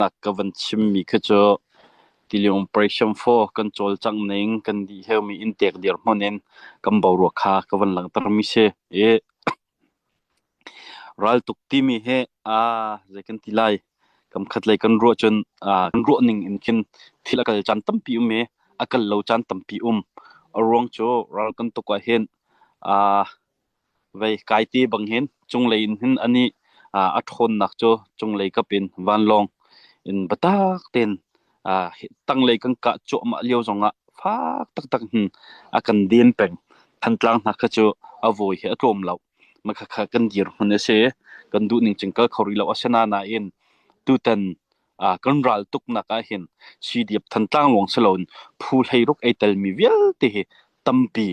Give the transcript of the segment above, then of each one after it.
Ka van chimmi kha cu Tiliung Operation 4 kan cawlcangh ning kan dih heumi inntek dirhmun in kan boruak kha ka van langhtermi si i raltuk timi hi zei kan ti lai, kamkhat lei kan ruah cun kan ruah ning in khin thil a kal caan tampi um i a kal lo caan tampi um. A ruang cu ral kan tuk ah hin Vei kaite bang hin cunglei in hin anih a ṭhawnnak cu cunglei kap in vanlawng in biatak tein tanglei kan kah cuahmah lio zongah fak taktak hin a kan den peng. Thantlang hna kha cu a vawi hi a tlawm lo. Makhakha kan dirhmun a si. Kan duhning cun kal kho rih lo. Asinain tutan kan ral tuknak ah hin CDF Thantlang lawng si loin phu hleiruk ei telmi vialte hi tampi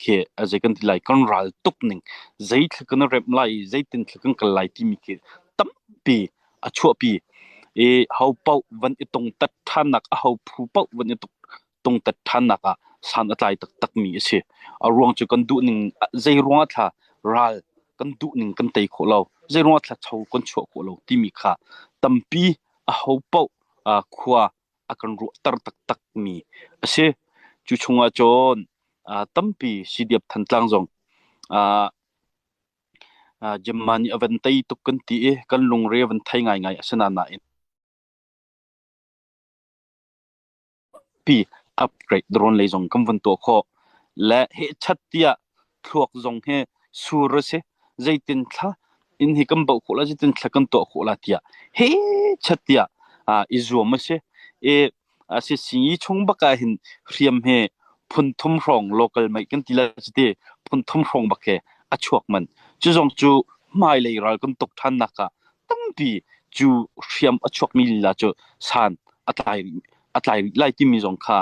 khi zei kan ti lai, kan ral tuk ning zeithil kan remh lai, zeitin thil kan kal lai timi khi tampi a chuahpi i ho paoh van i tungtat ṭhannak, a ho phu paoh van i tungtat ṭhannak ah san a tlai taktakmi a si. A ruang cu kan duh ning, zei ruangah thla ral kan duh ning kan tei khawh lo, zei ruangah thla cho kan chuah khawh lo timi kha tampi a ho paoh khua a kan ruahter taktakmi a si. Cu chungah cun tampi CDF Thantlang zong Gemma nih a van tei tuk kan ti i kan lungre a van thei ngaingai. Asinain pi upgrade drone lei zong kan van tuah khawh le hehchat tiah thluak zong hi sur a si, zeitin thla in hi kan bauh khawh la, zeitin thla kan tuah khawh la tiah hehchat tiah i zuam a si i a si singi chung bak ah hin hriam he phun thum hrawng local mei kan ti la ti phun thum hrawng bak he a chuak man cu zong cu hmailei ral kan tuk than nak ah tampi cu hriam a chuakmi lila cu san a tlai a tlai rih lai timi zong kha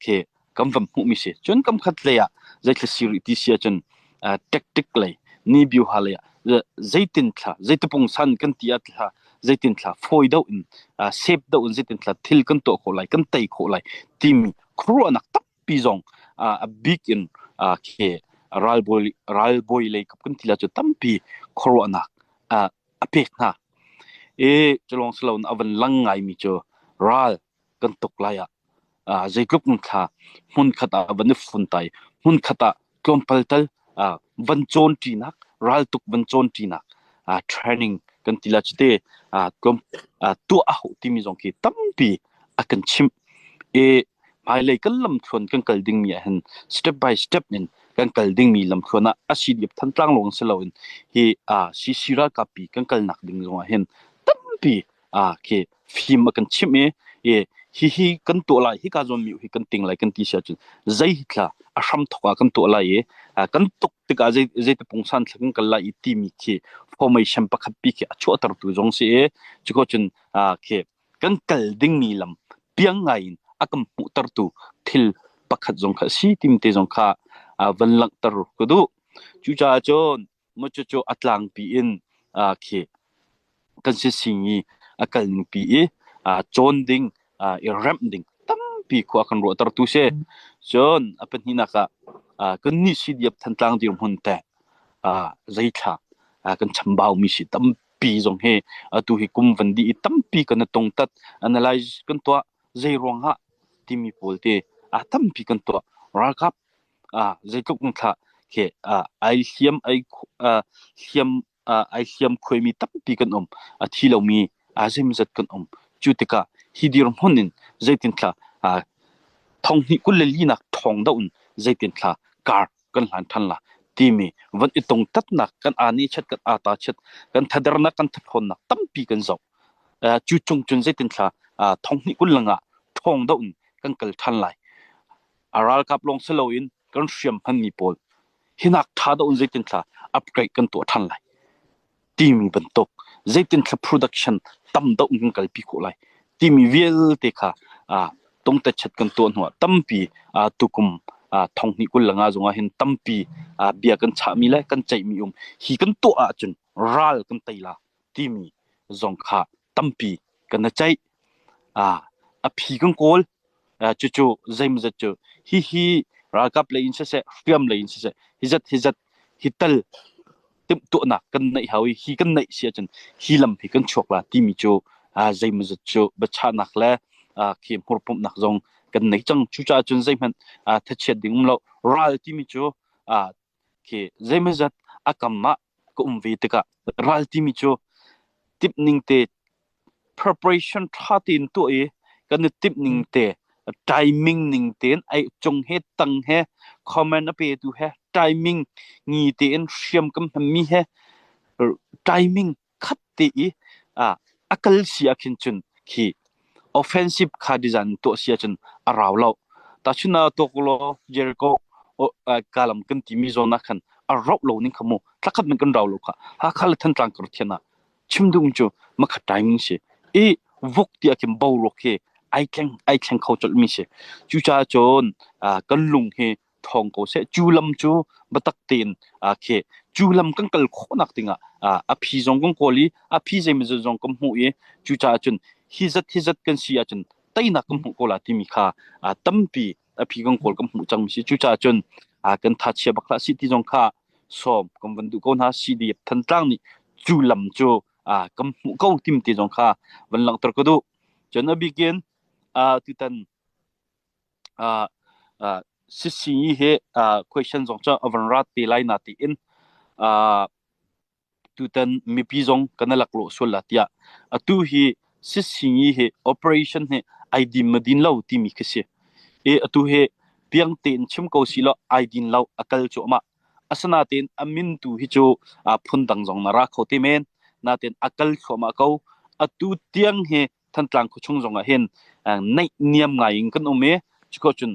khi kan van hmuhmi si. Cun kam khat lei ah zeithil si rih ti si ahcun tactic lei ni biuha lei ah zeitin thla zeitipung san kan ti ah thla zeitin thla fawi deuh in sep deuh in zeitin thla thil kan tuah khawh lai, kan tei khawh lai timi khuaruahnak tampi zong a bik in khi ralbawi ralbawi lei kap kan ti la cu tampi khuaruahnak a pek hna. I culawng siloin a van lang ngaimi cu ral kan tuk lai ah zeitluk thla hmunkhat ah van i funtai, hmunkhat ah tlawmpal tal van cawn ṭinak, raltuk van cawn ṭinak training kan ti la cute tlawm tuah a hauh timi zong khi tampi a kan chimh i hmailei kan lamthluan kan kal dingmi ah hin step by step in kan kal dingmi lamthluan ah a CDF Thantlang lawng si loin hi CC ralkap pi kan kalnak ding zong ah hin tampi khi fim a kan chimh i hi hi kan tuah lai, hika zawn mi hi kan ting lai kan ti si ahcun zei hi thla a hram thok ah kan tuah lai i kan tuk tikah zei zei te pungsan thla kan kal lai i timi khi formation pakhat pi khi a chuahtertu zong si i cuko cun khi kan kal dingmi lam piang ngai in a kan hmuhtertu thil pakhat zong kha si tim te zong kha van langhter ka duh. Cucaah cun maw cucu a tlangpi in khi kan sising i a kal ningpi i cawn ding, i remh ding tampi khua kan ruahtertu si. Cun a pahnihnak ah kannih CDF Thantlang dirhmun te zeithla kan chambaumi si tampi zong hi atu hi kum van dih i tampi kan i tongtat, analyze kan tuah, zei ruangah timi pawl te tampi kan tuah. Ralkap zeitluk thla khi ai hliam ai hliam ai hliam khuaimi tampi kan um, a thi lomi zeimawzat kan um. Cu tikah hi dirhmun in zeitin thla thong hnih 24 nak ṭhawng deuh in zeitin thla kar kan hlan ṭhan la timi van i tungtatnak, kan aa chat, kan aa ta chat, kan thadernak, kan thathawnnak tampi kan zoh. Cu cung cun zeitin thla thong hnih kul langa ṭhawng deuh in kan kal ṭhan lai, a ralkap lawng si loin kan hriam hmanmi pawl hinak ṭha deuh in zeitin thla upgrade kan tuah ṭhan lai timi bantuk, zeitin thla production tam deuh in kan kalpi khawh lai timi vialte kha tungtachat kan tuah hnuah tampi tukum thong hnih 25 zongah hin tampi bia kan chahmi le kan ceihmi um. Hi kan tuah ahcun ral kan tei la timi zong kha tampi kan na ceih, a phi kan kawl. Cucu zeimawzat cu hihi ralkap lei in siseh, hriam lei in siseh, hi zat hi zat hi tal timhtuahnak kan neih hau i hi kan neih si ahcun hi lam hi kan chuak la timi cu. Zeimawzat cu biachahnak le khi hmurpumhnak zong kan nei cang. Cucaah cun zeihmanh thachiat ding um lo. Ral timi cu khi zeimawzat a kam ah ka um ve tikah ral timi cu timh ning te preparation ṭha tein tuah i kan i timh ning te timing ning tein ai cung he tang he comment a petu he timing ngi tein hriam kan hmanmi he timing khat te i a kal si ah khin cun khi offensive kha design tuah si ahcun a rau lo. Tahchun ah Toklo Jericho kalam kan timi zawn ah khan a rauh lo ning kha mu thlakhat men kan rau lo kha Hakha le Thantlang kar thian ah chim dung cu makhat timing si i vok ti ah khin boruak hi ai thleng ai thleng kho colh mi si. Cucaah cun kan lung hi thawng ko seh. Cu lam cu biatak tein khi cu lam kan kal khawhnak dingah a phi zong kan kawl i a phi zeimawzat zong kan hmuh i cucaah cun hi zat hi zat kan si ahcun teinak kan hmuh ko la timi kha tampi a phi kan kawl kan hmuh cang mi si. Cucaah cun kan thachia bak hlah si ti zong kha sawm kan van duh ko hna. CDF Thantlang nih cu lam cu kan hmuh ko tim ti zong kha van langhter ka duh. Cun a bikin tutan Sisi hi question zong cu a van rat te lai na tiin tutan mipi zong kan laklawh sual la tiah atu hi sisi hi operation hi ai dim ma din lo timi khi si. I atu hi piang tein chim ko si lo ai din lo a kal cuahmah. Asinain a min tu hi cu phundang zong na ra kho te men. Nain a kal thluahmah ko. Atu tiang hi Thantlang khuachung zong ah hin naih niam ngai in kan um i cuko cun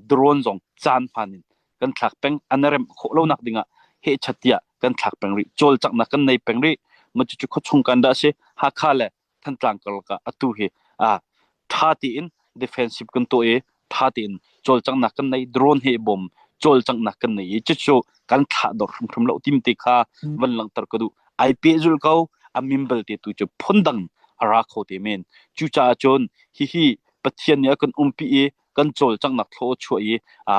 drone zong caan hman in kan thlak peng an remh khawh lonak dingah hehchat tiah kan thlak peng rih cawlcanghnak kan nei peng rih ma cucu khuachung kan dah si Hakha le Thantlang karlak ah atu hi ṭha tein defensive kan tuah i ṭha tein cawlcanghnak kan nei drone he bom cawlcanghnak kan nei i cucu kan thlah dor hrimhrim lo tim te kha van langhter ka duh ai pehzul ko a min belte tu cu phundang a ra kho te men cucaah cun hihi Pathian nih a kan umpi i kan cawlcanghnak thlaw chuah i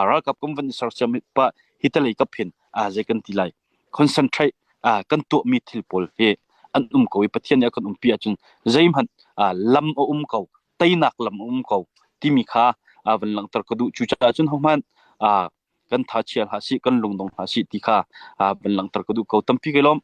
ralkap kan van i sersiam pa hi talei kap hin zei kan ti lai concentrate kan tuahmi thil pawl hi an um ko i Pathian nih a kan umpi ahcun zeihmanh lam a um ko teinak lam a um ko timi kha van langhter ka duh cucaah cun hohmanh kan tha chia hlah sih kan lungdong hlah sih ti kha van langhter ka duh ko tampi kai lawm.